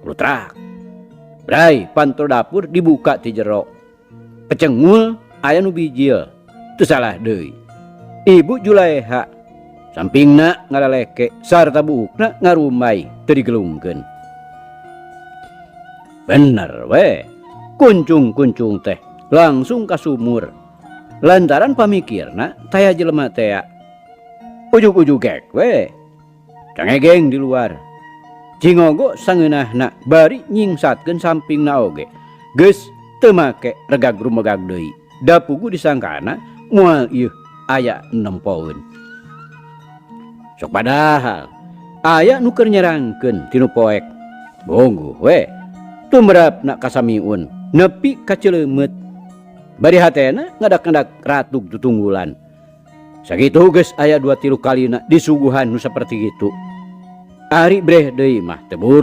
Klutrak. Bray, panto dapur dibuka ti jero. Pecengul aya nu bijil. Teu salah deui. Ibu Julaeha sampingna ngalaleke sarta buukna ngarumbay teu digelungkeun. Bener we. Kuncung-kuncung teh langsung ka sumur. Lantaran pamikirna taya jelema tea. Ujug-ujug gek we. Cangegeng di luar. Cingogo sangeunahna bari nyingsatkeun sampingna oge. Geus teu make regag rumegag deui. Da pugu disangkana moal ieu aya nempoeun. Sok padahal aya nu keur nyerangkeun tinu poek. Bongguh we. Tumrapna kasamiun nepi ka Ceuleumut. Bari hatena ngadak-ngadak ratug tutunggulan. Sakitu geus aya 2 3 kalina disuguhan nu saperti kitu. Ari breh deui mah teu.